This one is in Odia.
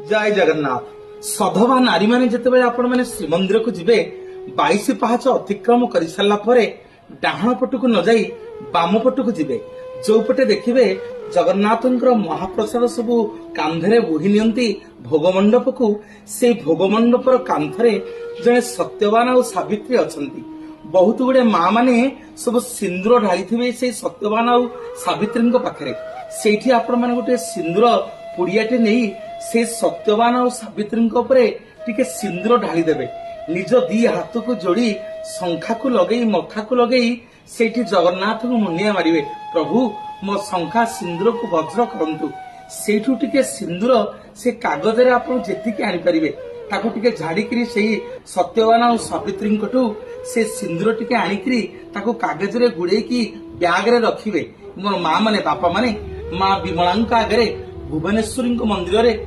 ଜୟ ଜଗନ୍ନାଥ। ସଧବା ନାରୀମାନେ ଯେତେବେଳେ ଆପଣମାନେ ଶ୍ରୀମନ୍ଦିରକୁ ଯିବେ, 22 ପାହାଚ ଅତିକ୍ରମ କରିସାରିଲା ପରେ ଡାହାଣ ପଟକୁ ନ ଯାଇ ବାମ ପଟକୁ ଯିବେ। ଯୋଉପଟେ ଦେଖିବେ ଜଗନ୍ନାଥଙ୍କର ମହାପ୍ରସାଦ ସବୁ କାନ୍ଧରେ ବୋହି ନିଅନ୍ତି ଭୋଗ ମଣ୍ଡପକୁ, ସେଇ ଭୋଗ ମଣ୍ଡପର କାନ୍ଥରେ ଜଣେ ସତ୍ୟବାନ ଆଉ ସାବିତ୍ରୀ ଅଛନ୍ତି। ବହୁତ ଗୁଡେ ମା ମାନେ ସବୁ ସିନ୍ଦୁର ଢାଳିଥିବେ ସେଇ ସତ୍ୟବାନ ଆଉ ସାବିତ୍ରୀଙ୍କ ପାଖରେ। ସେଇଠି ଆପଣମାନେ ଗୋଟେ ସିନ୍ଦୁର ପୁଡିଆଟେ ନେଇ ସେ ସତ୍ୟବାନ ଆଉ ସାବିତ୍ରୀଙ୍କ ଉପରେ ଟିକେ ସିନ୍ଦୁର ଢାଳିଦେବେ। ନିଜ ଦି ହାତକୁ ଯୋଡି, ଶଙ୍ଖାକୁ ଲଗେଇ, ମଥାକୁ ଲଗେଇ ସେଇଠି ଜଗନ୍ନାଥଙ୍କୁ ମୁଣ୍ଡିଆ ମାରିବେ, "ପ୍ରଭୁ, ମୋ ଶଙ୍ଖା ସିନ୍ଦୁରକୁ ବଜ୍ର କରନ୍ତୁ।" ସେଇଠୁ ଟିକେ ସିନ୍ଦୁର ସେ କାଗଜରେ ଆପଣ ଯେତିକି ଆଣିପାରିବେ, ତାକୁ ଟିକେ ଝାଡିକିରି ସେଇ ସତ୍ୟବାନ ଆଉ ସାବିତ୍ରୀଙ୍କଠୁ ସେ ସିନ୍ଦୁର ଟିକେ ଆଣିକିରି ତାକୁ କାଗଜରେ ଗୁଡେଇକି ବ୍ୟାଗରେ ରଖିବେ। ମୋର ମା ମାନେ, ବାପା ମାନେ, ମା ବିମଳାଙ୍କ ଆଗରେ, ଭୁବନେଶ୍ୱରୀଙ୍କ ମନ୍ଦିରରେ।